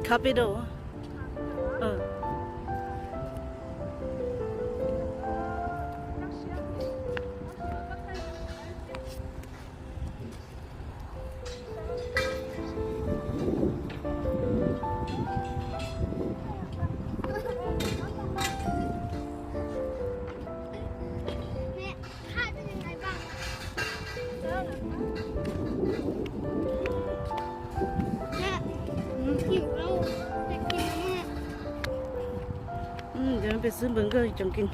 Capital. Cov peb xwb npawg nkawg cov kiv.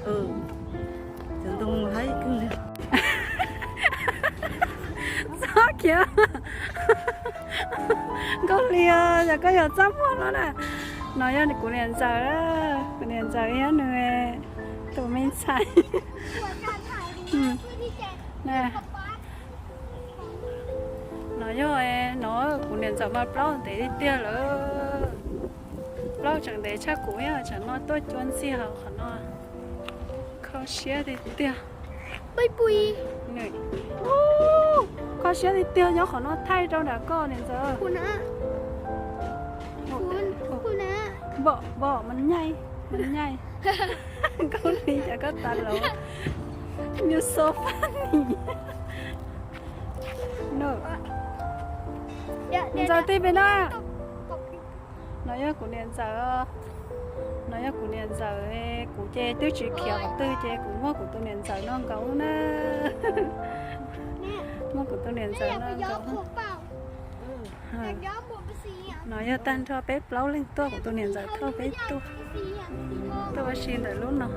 Cov ntoo haib kawg li. Txhob khiav. Nkauj Hli, yog koj yog txaj muag no na. No yog kuv niam ntxawm, kuv niam ntxawm yog nws tus me ntxhais. No yog, no kuv niam ntxawm mas plaub ntev tiag tiag lawm. Plaub tseem ntev tshaj kuv, yog tsam no tuaj cua ntxiag hauv qhov no. Kho siab tiag tiag. Kho siab tiag tiag, nyob qhov no thaij rau nram koj niam ntxawm. Npom, npom mas nyaij, mas nyaij. Nkauj Hli, cas koj tas lawm? You so funny. Ntxawm tij pem no. No yog kuv niam ntxawm. No yog kuv niam ntxawm, kuv ces twb tsis khiav qhov twg ces kuv muab kuv tus niam ntxawm no nkaus na. Muab kuv tus niam ntxawm no nkaus. No yog tag nrho peb plaub leeg tuaj, kuv tus niam ntxawm thauj peb tuaj, tuaj ua si ntawm lub no.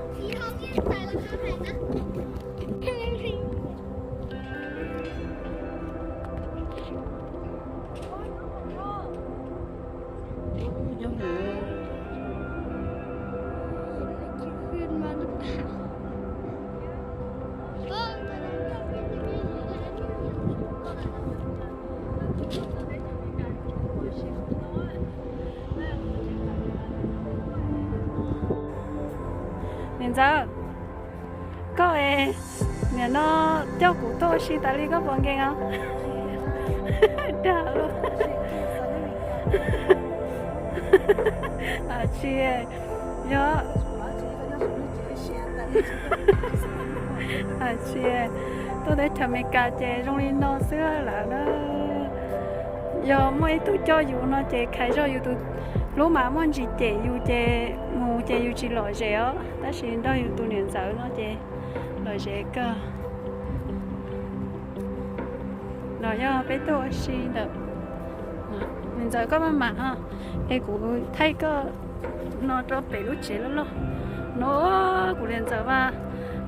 Niam ntxawm, koj es nim no coj kuv tuaj ua si tas li koj puas nkees os? Dag lawm. Tsis yog, tsis, tuaj teb chaws Amelikas ces zoo li no xwb lawm na. Yog muaj ib tug coj yus no ces khais zoj yus tus hlub mas muaj ntsis cem yus ces mus ces yus tsis lom zem os, tab sis nrog yus tus niam ntxawm no ces lom zem kawg. No yog peb tuaj ua si ntawm, niam ntxawm koj maj mam os, es kuv thaij koj no rau pem lub tsev loj loj. No kuv niam ntxawm mas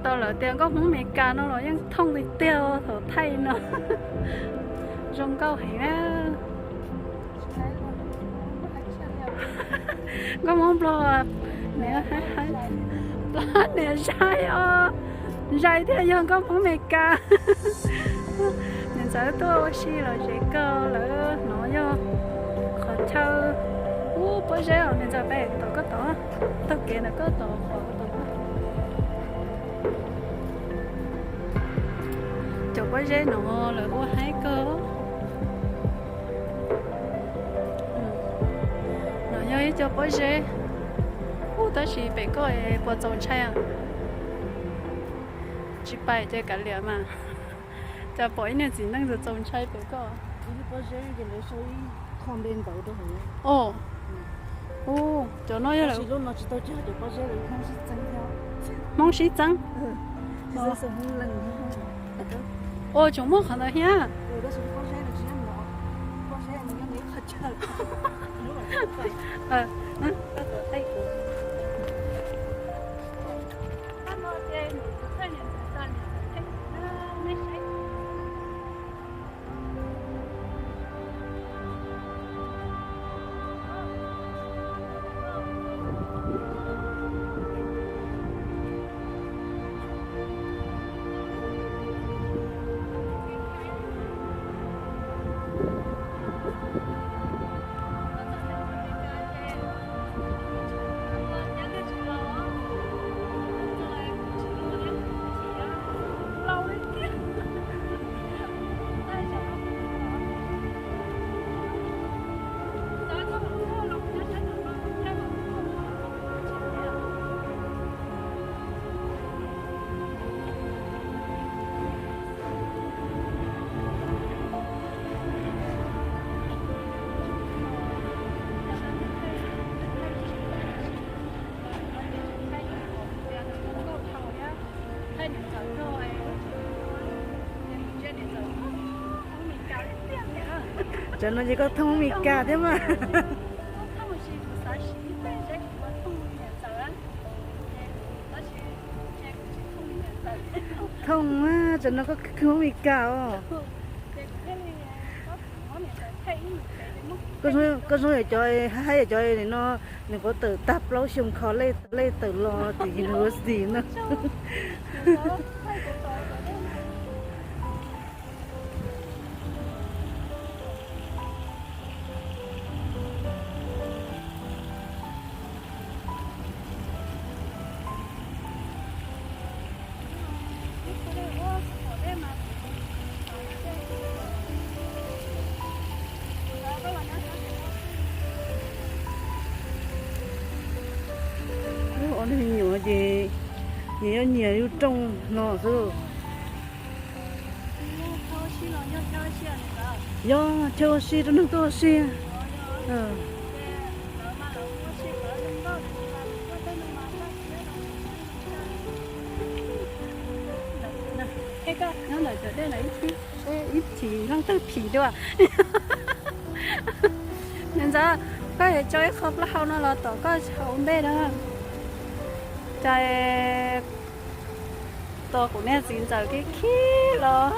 tau lawv tias nkauj Hmoob Amelikas no los yeej thooj tiag tiag thaum thaij no. Zoo nkauj heev na. Nkauj Hmoob Nplog, niam, Nplog niam zais os, zais thiaj yog nkauj Hmoob Amelikas. Niam ntxawm tuaj ua si lom zem kawg lawm. No yog qhov chaw, ub, pob zeb os niam ntxawm, pem tom koj tod, taug kev ntawm koj tod qhov tod. Cov pob zeb no lawv ua haib kawg. No yog ib co pob zeb. Ub, tab sis pem koj puas txaus ntshai? Tsis pais ces kav liam mas. Cas pom ib niag txiv neej txaus ntshai pem koj. Os, cov no yog lawv, Hmoob sib txeeb. Ua tseem muaj qhov ntawd thiab. Tam no ces koj thooj Meskas thiab mas. Thooj mas, tam no koj kawg Meskas os. Koj zoo yam cov, hais yam cov no, nws puas tawm tag plaub xyoo kho lej tawm los tim university no. Ua me nyuam ces nyias yuav nyias lub rooj no xwb. Yog chaw ua si rau neeg tuaj ua si. Nyob ntawm cov dej no ib chim leej twg phim dua. Niam ntxawm, koj yuav coj ib qho plaub hau no los tom koj hauv ntej na. Cas tos kuv niag txiv ntxawm khib khib los,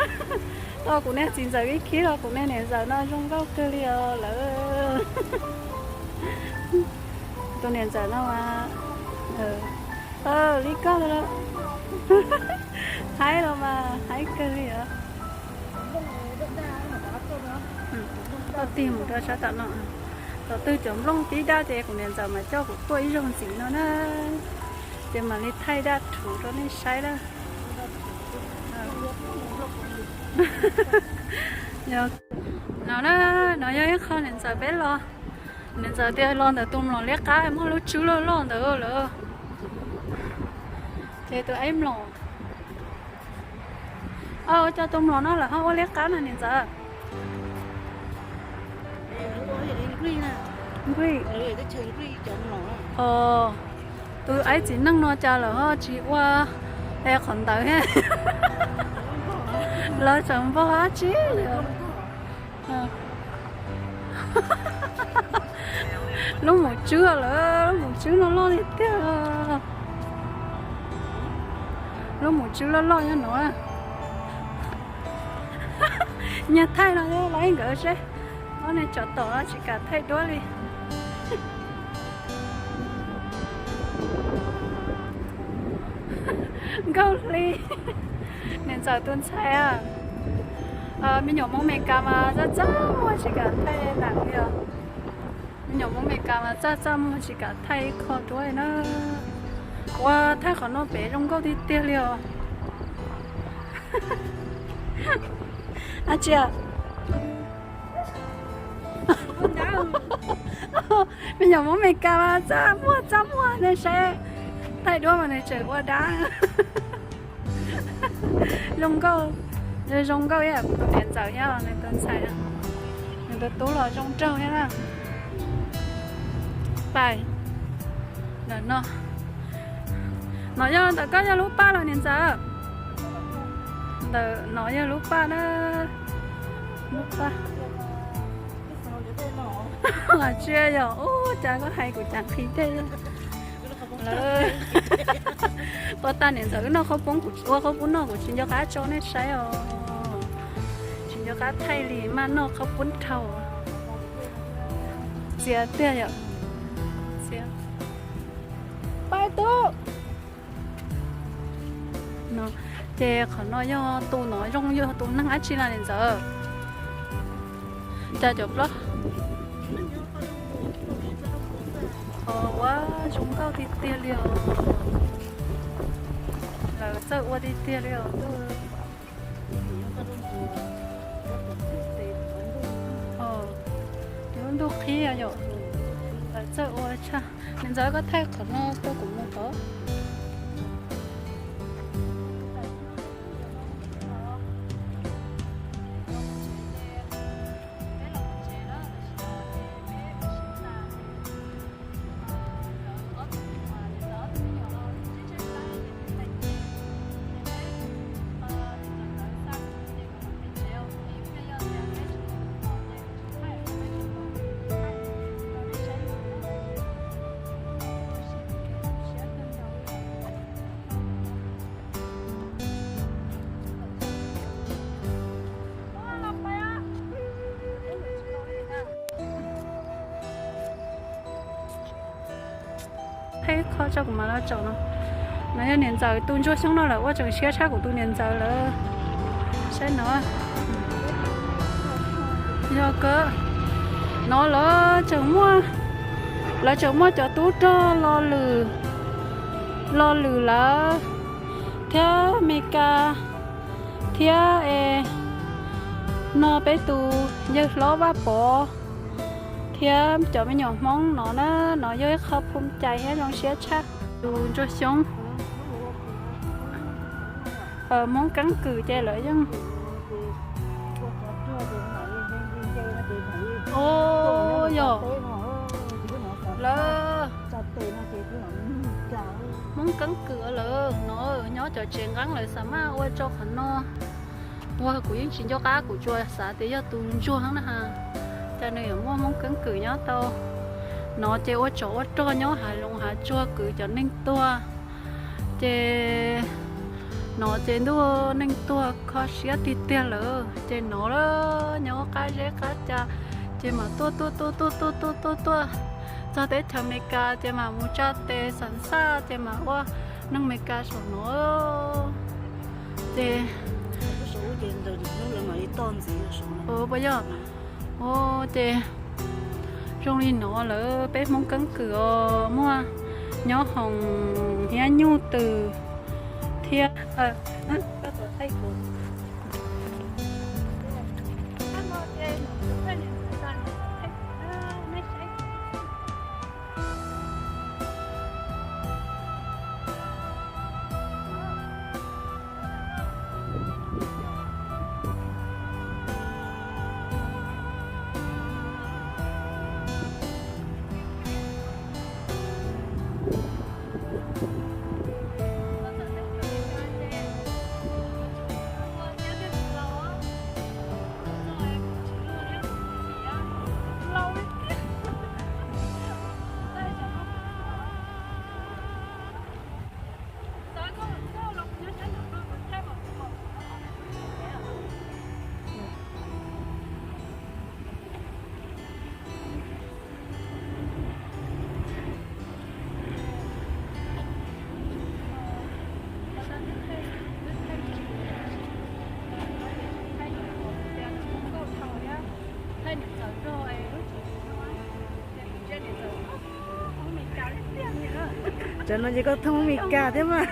tos kuv niag txiv ntxawm khib khib los kuv niag niam ntxawm no zoo nkauj kawg li os lawm. Tus niam ntxawm no mas li koj haib los mas haib kawg li os. Koj tig mus rau sab tom no, thaum twg cov nplooj pib daj ces kuv niam ntxawm mas coj kuv tuaj ib zaug ntxiv no na, ces mam li thaij daj rhuv rau nej saib na. No na, no yog ib qho niam ntxawm peb los, niam ntxawm tias los ntawm tus mlom liab qab muaj lub tswb loj loj ntawd lawm. Ces tus aib mlom, ua cas tus mlom no lawm ho ua liab qab na niam ntxawm? Tus aib txiv neej no cas lawm ho tsis ua qhov ntawd thiab, lawv tseem npog dab tsi? Lub mum tswb lawm, lub mum tswb loj loj tiag tiag. Lub mum tswb loj loj nyob no. Nyias thaij no los ib nkawd seb, ob niag tsov tom no tsis kam thaij duab li. Nkauj hli, niam ntxawm tus ntxhais a. Me nyuam Hmoob Amelikas mas txaj txaj muag tsis kam thaij nam li os. Me nyuam Hmoob Amelikas mas txaj txaj muag tsis kam thaij ib qho duab li na. Ua thaij qhov no pem zoo nkauj tiag tiag li os. Ab tsi, me nyuam Hmoob Amelikas mas txaj muag txaj muag nej saib, thaij duab mas nws tseem ua dab. Zoo nkauj, zoo nkauj ib yam kuv tus niam ntxawm thiab nws tus ntxhais, nws tus tub los zoo nraug thiab na. Pais, ntawm no, no yog ntawm koj yog lub paj los niam ntxawm? Ntawm no yog lub paj na, lub paj. Tsis yog ub, cas koj hais kuv cas nqhis dej. Lawv, pov tas niam ntxawm wb noj qhaub poob, kuv ua qhaub poob no kuv tsis nco qab tso nej saib os. Tsis nco qab thaij li, maj noj qhaub poob dhau. Txias tiag yom. Txias. Pab tub. No, ces qhov no yog tus no zoo yog tus neeg dab tsi na niam ntxawm? Cas cov plaub, ua zoo nkauj tiag tiag li os. Lawv txawj ua tiag tiag li os. Lub ntuj qhib yom, lawv txawj ua tshaj. Niam ntxawm koj thaij qhov no rau kuv mus tod. Qheb qho tso kuv mam los tsom no. No yog niam ntxawm tus ntsuag xyoob no lawm, ua tseem siab tshaj kuv tus niam ntxawm lawm. Saib no, yog kawg no lawv tseem muaj, lawv tseem muaj cov tub rog lo lwm, lo lwm lawv thiab Meskas thiab es no peb tus yawg hlob Vaj Pov thiab cov me nyuam Hmoob no na. No yog ib qho phoo cai thiab zoo siab tshaj. Tus ntsuag xyoob, Hmoob keeb kwm ces lawv yeej, o, yog lawv Hmoob keeb kwm lawm no nyob cov tsev nqeeb lawv xav maj ua rau qhov no. Ua kuv yeej tsis nco qab, kuv tsuas xav tias yog tus ntsuag na ha, cas nws yuav muaj Hmoob keeb kwm nyob tau no ces ua tsov ua rog nyob hav zoov hav tsuag kwv cov neeg tuag. Ces no ces ntuj, neeg tuag kho siab tiag tiag lawm. Ces no nyob qab zeb qab ca, ces mam tuaj tuaj tuaj tuaj tuaj tuaj tuaj tuaj txog teb chaws Amelikas ces mam mus tsa tes xam xaj ces mam ua neeg Amelikas saum no. Ces puas yog, o, ces zoo li no lawm peb Hmoob keeb kwm os, muaj nyob hoom thiab nyuj twm thiab Cov no ces koj thooj Amelikas thiab mas.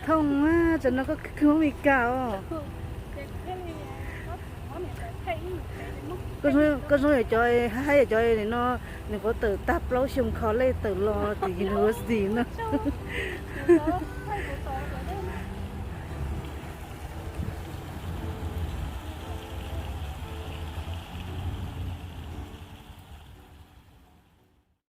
Thooj, cov no koj khwv Amelikas os. Koj zoo yam cov, haj yam cov no, nws qhuav tawm tag plaub xyoo college tawm los tim university no.